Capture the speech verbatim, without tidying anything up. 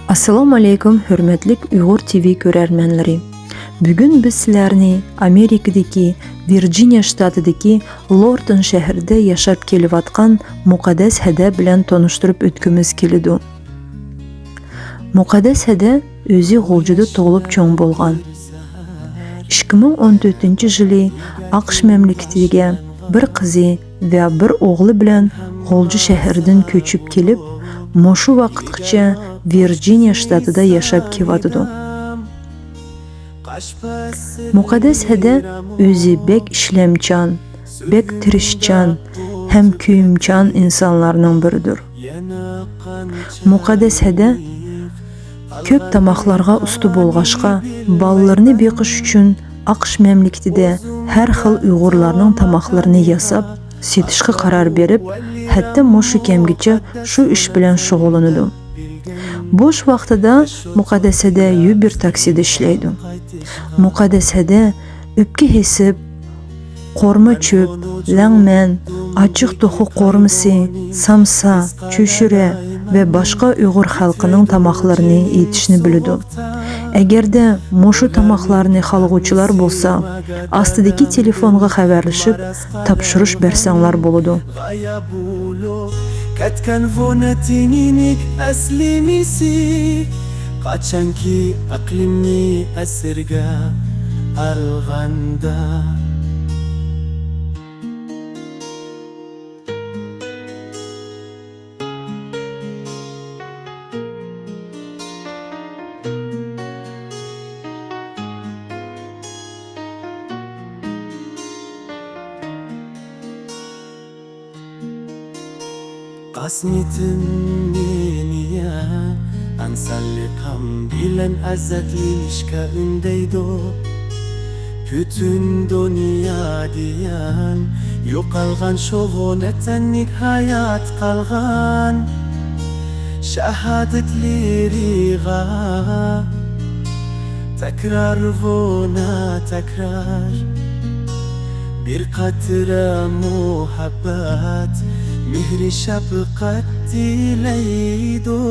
ئەسسالامۇ ئەلەيكۇم، ھۆرمەتلىك ئۇيغۇر تىۋى كۆرەرمەنلىرى. بۈگۈن بىز سىلەرنى ئامېرىكىدىكى ۋىرجىنىيە شتاتىدىكى لورتون شەھىرىدە ياشاپ كېلىۋاتقان مۇقەددەس ھەدە بىلەن تونۇشتۇرۇپ ئۆتكۈمىز كېلىدۇ. مۇقەددەس ھەدە ئۆزى غۇلجىدا تۇغۇلۇپ چوڭ بولغان. ئىككى مىڭ ئون تۆتىنچى يىلى ئاقىش مەملىكىتىگە بىر قىزى ۋە بىر ئوغلى بىلەن غۇلجا شەھىرىدىن كۆچۈپ كېلىپ، مۇشۇ ۋاقىتقىچە ۋىرجىنىيە شتاتىدا ياشاپ كېلىۋاتىدۇ. مۇقەددەس ھەدە ئۆزى بەك ئىشلەمچان، بەك تىرىشچان ھەم كۆيۈمچان ئىنسانلارنىڭ بىرىدۇر. مۇقەددەس ھەدە كۆپ تاماقلارغا ئۇستا بولغاچقا، بالىلىرىنى بېقىش ئۈچۈن ئاقىش مەملىكىتىدە ھەر خىل ئۇيغۇرلارنىڭ تاماقلىرىنى ياساپ، سېتىشقا قارار بېرىپ، ھەتتا مۇشۇ كەمگىچە شۇ ئىش بىلەن شۇغۇللىنىدۇ. بوش ۋاقتىدا مۇقەددەس ھەدە يۇبېر تاكسىدا ئىشلەيدۇ. مۇقەددەس ھەدە ئۆپكە ھېسىپ، قورۇما چۆپ، لەڭمەن، ئاچچىق توخۇ قورۇمىسى، سامسا، چۆچۈرە ۋە باشقا ئۇيغۇر خەلقىنىڭ تاماقلىرىنى ئېتىشنى بىلىدۇ. ئەگەردە مۇشۇ تاماقلارنى خالىغۇچىلار بولسا، ئاستىدىكى تېلېفونغا خەۋەرلىشىپ تاپشۇرۇش بەرسەڭلار بولىدۇ. غايە بولۇپ كەتكەن بۇ نەتىنىنىك ئەسلىمىسى، قاچانكى ئەقلىمنى ئەسىرگە ئالغاندا. قاسمىتىم مېنى يا ئەنسانلىقىم بىلەن ئەزەتلىنىشكە ئۈندەيدۇ. پۈتۈن دۇنيا دېگەن يوقالغان شۇ ۋەتەنلىك ھايات قالغان شاھادەتلىرىغا تەكرار ۋۇنا تەكرار بىر قەترە مۇھەببەت، مېھرى شەپقەت تىلەيدۇ.